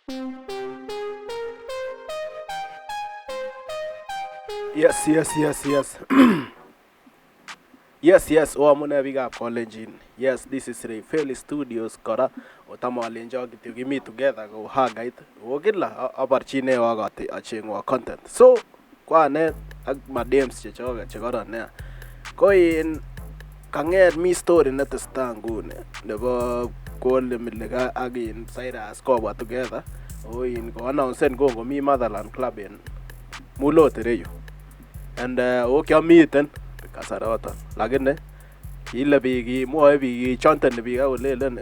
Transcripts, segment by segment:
Yes. Yes, oamune biikab Kalenjin. Yes, this is Rayfeli Studios kora. Otam alenjok kityo kimi together kou hagait. Ako kila aborchinewok acheng'wok content. So, ko ane ak madems chechoket chekoron nea. Ko in kang'et mi story netesetai nguni nebo kole Milika ak in Cyrus kobwa together. Ako in koannouncen kongomi Motherland Club en Mulot ireyu. And ako kiamiten kasaroton lakini kile biik mwoe biik kichonteni biik ak kolelen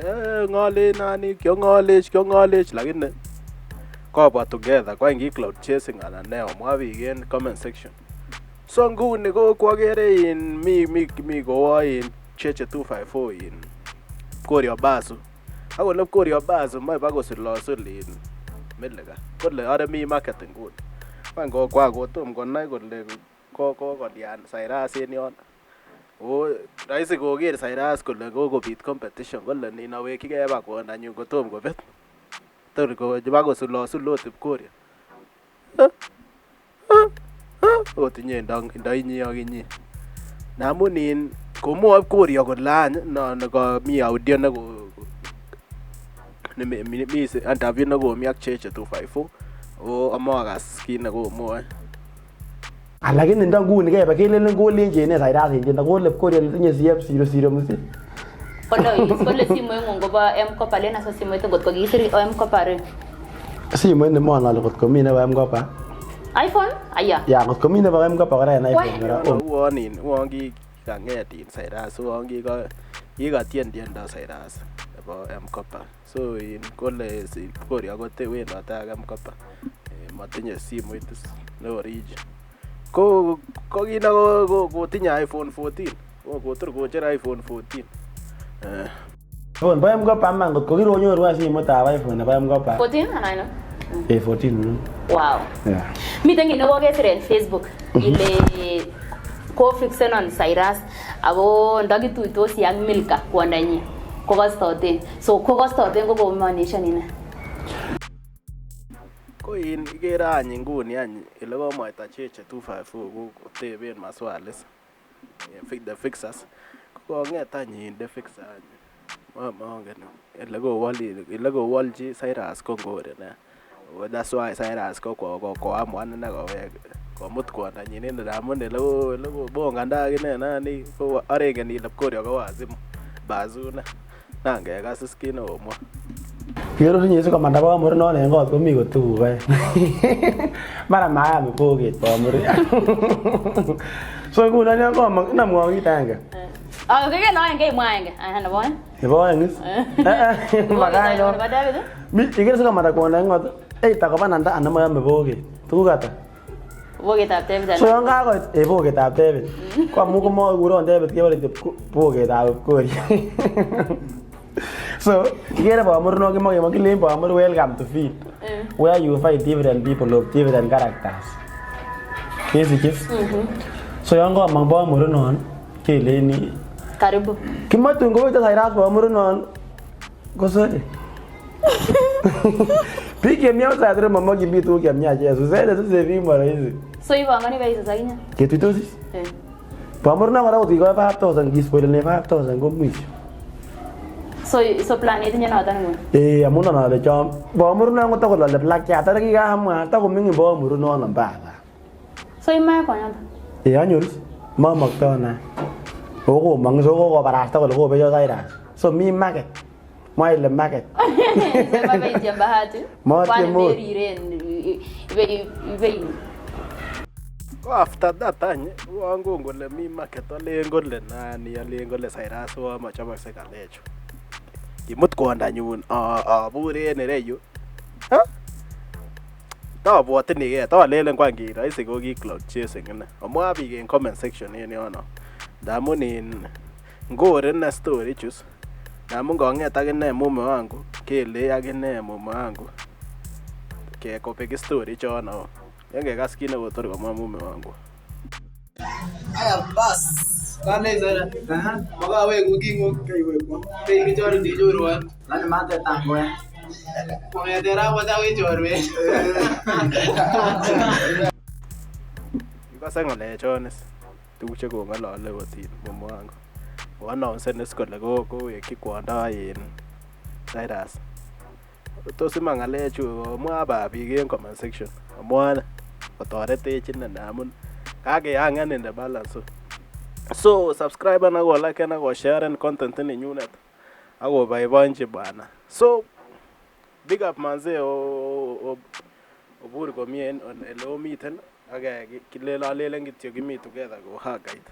ng'olech nani kiong'olech kiong'olech lakini kobwa together kwany ki cloud chasing anan ne omwa biik en comment section. So nguni ko kwokere in mi kowo in Cheche 254 in Pkorio Basu. Ak kole Pkorio Basu moe bakosulosul in Milika. Kole are mi market nguni. Kwany kwa kotom konai kole kokolian Cyrus en yon. O rahisi koker Cyrus kole kokobit competition kole nin awekyigei ba kwondanyun kotom kobet. Tor kobakosulosul ot Pkorio. Ot inye ndo inye ak inye. Ndamun in komwoe Pkorio kole any non komi audio neko mi interview nekomi ak Cheche 254 o amokas kit nekomwoe. Lakini ndo nguni kebe kelelen kolenji ne Cyrus en tiendo kole Pkorio netinye CF 00 msi. Kole simoing'ung kobo M-Kopa len asa simoit ngot ko kiisir M-Kopa re. Simoit nemon ale kot komi nebo M-Kopa. iPhone? Aya. Ya kot komi nebo M-Kopa kora en iPhone kora. Uon in uon kikang'et in Cyrus uon kikatien tiendo Cyrus nebo M-Kopa. So in kole Pkorio kote wendote ak M-Kopa. Motinye simoit ne origi. Ko kit ne kotinye iPhone 14. Kotor kocher iPhone 14. iPhone bo M-Kopa man kot ko kironyoru any simoitab iPhone nebo M-Kopa. 14 anan no? Eh 14. Wow. Yeah. Miten kit nekokesir en Facebook ile kofixenon Cyrus ako ndokituitosi ak Milka kwondanyin kokostoten. So kokostoten ko komaanishan ine. Ko in ikere any nguni any ele komwaita Cheche 254 ko koteben maswali the fixers. Ko kong'et any in the fixer any. Mongen ele kowolchi Cyrus ko ngori nea. That's why Cyrus ko koamuan ine kowek komut kwondanyin en amun ele kobonganda akine nani ko arengen ile Pkorio ko wazimu. Bazu ine. Nangekas is kit nekomwoe. Kikere inye sikomanda Bomur non en kot komi ko tuguk oeng. Mara maam ipoket Bomur. So ngunon yon komong inomwon kit agenge. Ah, keken oeng keimwa agenge. Aha, nebo oeng. Nebo oeng is. Makai non. Nebo David. Mi ikere sikomanda kwondo en kot either ko bananda anan moyome poket. Tuguk ata? Poketab David. So yon kakoit poketab David. Ko amun komokikuron David kebore poketab Pkorio. So, ikere Bomur no kimoke kilen Bomur welcome to field. Where you find different people of different characters. Kesich is? So yon komong Bomur non keleni Karibu. Kimoe tun kowekto Cyrus Bomur non ko sorry. Biik chemi outside room momokin biik tuguk chemiachen. Suset suse biik moroisi. So ipongoni beisa akinye? Ketuitos is? Bomur non kora kot kikoi 5000 kispoilenen 5000 ko mwisho. So plan itinye noton nguni? Eh, amun non ale chon Bomur non kotokolole plakiat are kikamwa takoming'in Bomur nono baba. So imoe kwonyoto? Eh, anyoru momokto na. Ako komong so kokobarasta kole kobecho Cyrus. So mi market. Mwa ile market. Sema beitiem bahati. Motiem ot. Kwani ibe Ko after that any uon kon kole mi market alen kole nani alen kole Cyrus uon mochomokse ng'alechu. Kimut kwondanyun abur en ireyu. Tobwotyinige tolelen kwany kiroisi ko ki cloud chasing ine. Omwa biik en comment section en yono. Ndamun in ngore ine story ichu ndamun kong'et akine mume wangu kelei akine mume wangu kobek story ichono. Yengekas kit nekotor komwa mume wangu. Aya bas. Kalei sana. Aha. Makaweku king'ung. Keiwekwa. Keikichorin ichorwa. Nani matetan koya. Kong'eten ra kocham chorwet. Ikose ng'alechon is tuguk chekong'olole ot in mume wangu. Koannounsen is kole kowekyi kwondo in Cyrus. Tos iman ng'alechu omwa ba biik en comment section. Omwan kotoretech ine ndamun kakehangan in the balance. So subscribe ak oliken ak osharen content ninyunet ak oboiboenchi bwana. So big up manze obur komie en ele omiten ak kilelen alelen kityo kimi together ko hagait.